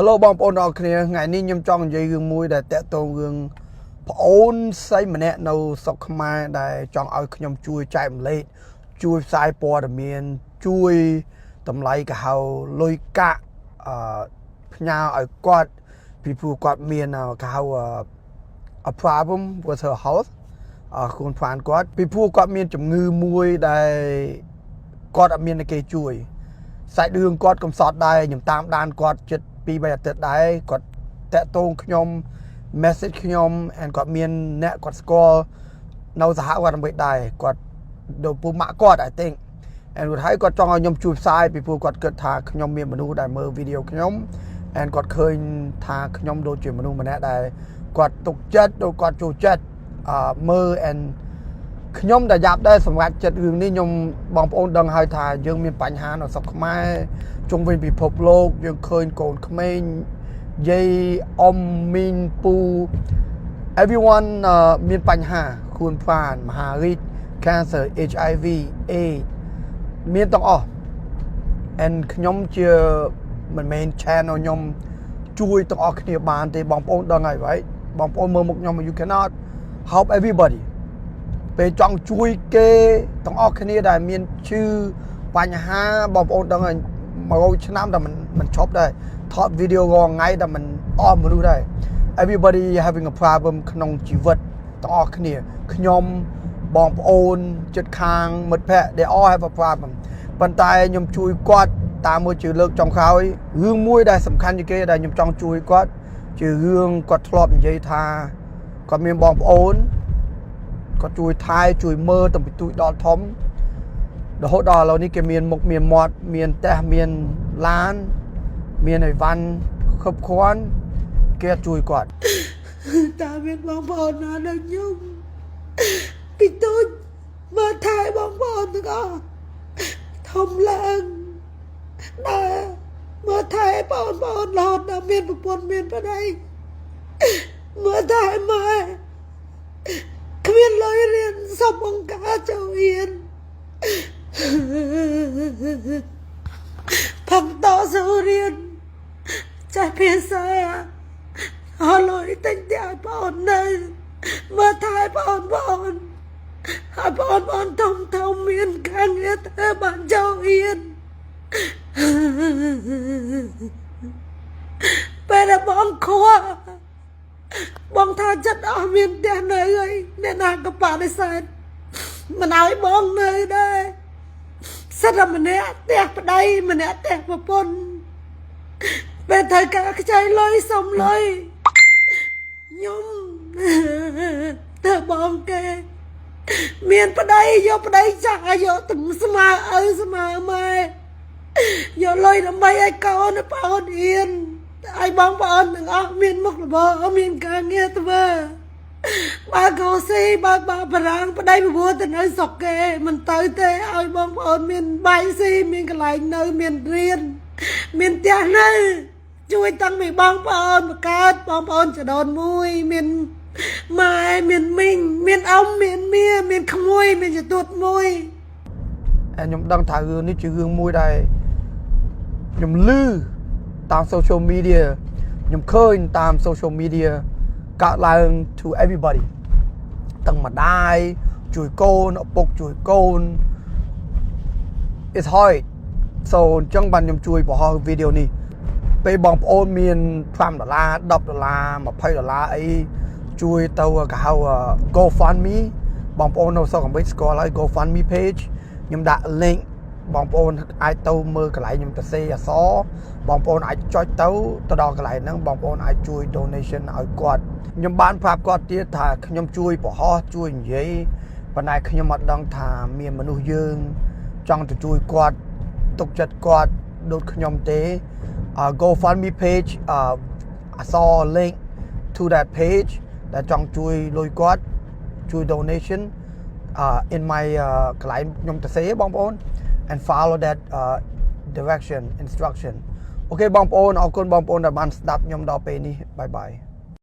Hello បងប្អូនទាំងអស់គ្នាថ្ងៃនេះខ្ញុំចង់និយាយរឿងមួយដែលតាក់ទងរឿងប្អូនស្រីម្នាក់នៅស្រុកខ្មែរដែលចង់ឲ្យខ្ញុំជួយចែករំលែកជួយផ្សាយព័ត៌មានជួយតម្លៃកហៅលុយកាក់អឺផ្ញើឲ្យគាត់ពីព្រោះគាត់មានគេហៅ a problem with her health អឺខ្លួនប្រាណគាត់ពីព្រោះគាត់មានជំងឺមួយដែលគាត់អត់មានគេជួយ សាច់រឿងគាត់កំសត់ដែរខ្ញុំតាមដានគាត់ជិត2 3អាទិត្យដែរគាត់តាក់ទងខ្ញុំ message ខ្ញុំ and គាត់មានអ្នកគាត់ស្គាល់នៅសហរដ្ឋអាមេរិកដែរគាត់ដូចពូម៉ាក់គាត់ I think and រួចហើយគាត់ចង់ឲ្យខ្ញុំជួយផ្សាយពីព្រោះគាត់គិតថាខ្ញុំមានមនុស្សដែលមើលវីដេអូខ្ញុំ and គាត់ឃើញថាខ្ញុំដូចជាមនុស្សម្នាក់ដែលគាត់ទុកចិត្តដូចគាត់ចូលចិត្តអឺមើល and ខ្ញុំដែលយ៉ាប់ដែរសម្រាប់ចិត្តរឿងនេះខ្ញុំបងប្អូនដឹងហើយថាយើងមានបញ្ហានៅស្រុកខ្មែរជុំវិញពិភពលោកយើងឃើញកូនក្មេងយាយអ៊ំមីងពូ everyone មានបញ្ហាខ្លួនប្រាណមហារីក cancer HIV AIDS មានទាំងអស់ and ខ្ញុំជាមិនមែន channel ខ្ញុំជួយទាំងអស់គ្នាបានទេបងប្អូនដឹងហើយ right បងប្អូនមើលមុខខ្ញុំ you cannot help everybody ពេលចង់ជួយគេទាំងអស់គ្នាដែលមានឈឺបញ្ហាបងប្អូនដឹងហើយ100ឆ្នាំតែមិនមិនឈប់ដែរថតវីដេអូរាល់ថ្ងៃតែមិនអស់មនុស្សដែរ everybody having a problem ក្នុងជីវិតទាំងអស់គ្នាខ្ញុំបងប្អូនជិតខាងមិត្តភ័ក្តិ they all have a problem ប៉ុន្តែខ្ញុំជួយគាត់តាមមួយជាលើកចុងក្រោយរឿងមួយដែលសំខាន់ជាងគេដែលខ្ញុំចង់ជួយគាត់ជារឿងគាត់ធ្លាប់និយាយថាគាត់មានបងប្អូន គាត់ជួយថែជួយមើលតាំងពីទូចដល់ធំរហូតដល់ឥឡូវនេះគេមានមុខមានមាត់មានផ្ទះមានឡានមានអីវ៉ាន់គ្រប់គ្រាន់គេអត់ជួយគាត់ តើមានបងប្អូនណាដូចខ្ញុំពីតូចមើលថែបងប្អូនទាំងអស់ធំឡើងដើរមើលថែបងប្អូនរហូតដល់មានប្រពន្ធមានប្តីមើលថែម៉ែគ្មានលុយរៀនសុំបង្ការចូលរៀនផឹកតស៊ូរៀនចេះភាសា អស់លុយទិញផ្ទះឲ្យបងនៅមើលថែបងបងហើយបងបងធំធំមានការងារធ្វើបានចូលរៀនពេលដែលបងខួបងថាចិត្តអស់មានផ្ទះនៅហើយអ្នកណាក៏បដិសេធមិនឲ្យបងនៅដែរសិតតែម្នាក់ផ្ទះប្តីម្នាក់ផ្ទះប្រពន្ធពេលត្រូវការខ្ចីលុយសុំលុយ ខ្ញុំទៅបងគេ មានប្តីយកប្តីចាស់យកទៅស្មើឪស្មើម៉ែយកលុយដើម្បីឲ្យកូនឲ្យបងរៀនឲ្យបងប្អូនទាំងអស់មានមុខរបរមានការងារធ្វើបើកោស៊ីបើបើបារាំងប្តីប្រពន្ធទៅនៅស្រុកគេមិនទៅទេឲ្យបងប្អូនមានបាយស៊ីមានកន្លែងនៅមានរៀនមានផ្ទះនៅ ជួយតាំងពីបងប្អូនបង្កើតបងប្អូនចដូនមួយមានម៉ែមានមីងមានអ៊ំមានមៀមានក្មួយមានចទួតមួយ and ខ្ញុំដឹងថារឿងនេះជារឿងមួយដែលខ្ញុំឮតាម social media ខ្ញុំឃើញតាម social media កើតឡើង to everybody ទាំងម្ដាយជួយកូនឪពុកជួយកូន it's hard so អញ្ចឹងបានខ្ញុំជួយបង្ហោះវីដេអូនេះពេលបងប្អូនមាន5ដុល្លារ10ដុល្លារ20ដុល្លារអីជួយទៅគេហៅ GoFundMe បងប្អូននៅស្រុកអាមេរិកស្គាល់ហើយ GoFundMe page ខ្ញុំដាក់ link បងប្អូនអាចទៅមើលកន្លែងខ្ញុំទៅសេអក្សរបងប្អូនអាចចុចទៅទៅដល់កន្លែងហ្នឹងបងប្អូនអាចជួយ donation ឲ្យគាត់ខ្ញុំបានប្រាប់គាត់ទៀតថាខ្ញុំជួយបង្ហោះជួយនិយាយប៉ុន្តែខ្ញុំអត់ដឹងថាមានមនុស្សយើង ចង់ទៅជួយគាត់ទុកចិត្តគាត់ដូចខ្ញុំទេ GoFundMe page អក្សរ link to that page ដែលចង់ជួយលុយគាត់ជួយ donation in my កន្លែងខ្ញុំទៅសេបងប្អូន and follow that direction instruction okay បងប្អូនអរគុណបងប្អូនដែលបានស្ដាប់ខ្ញុំដល់ពេលនេះbye bye.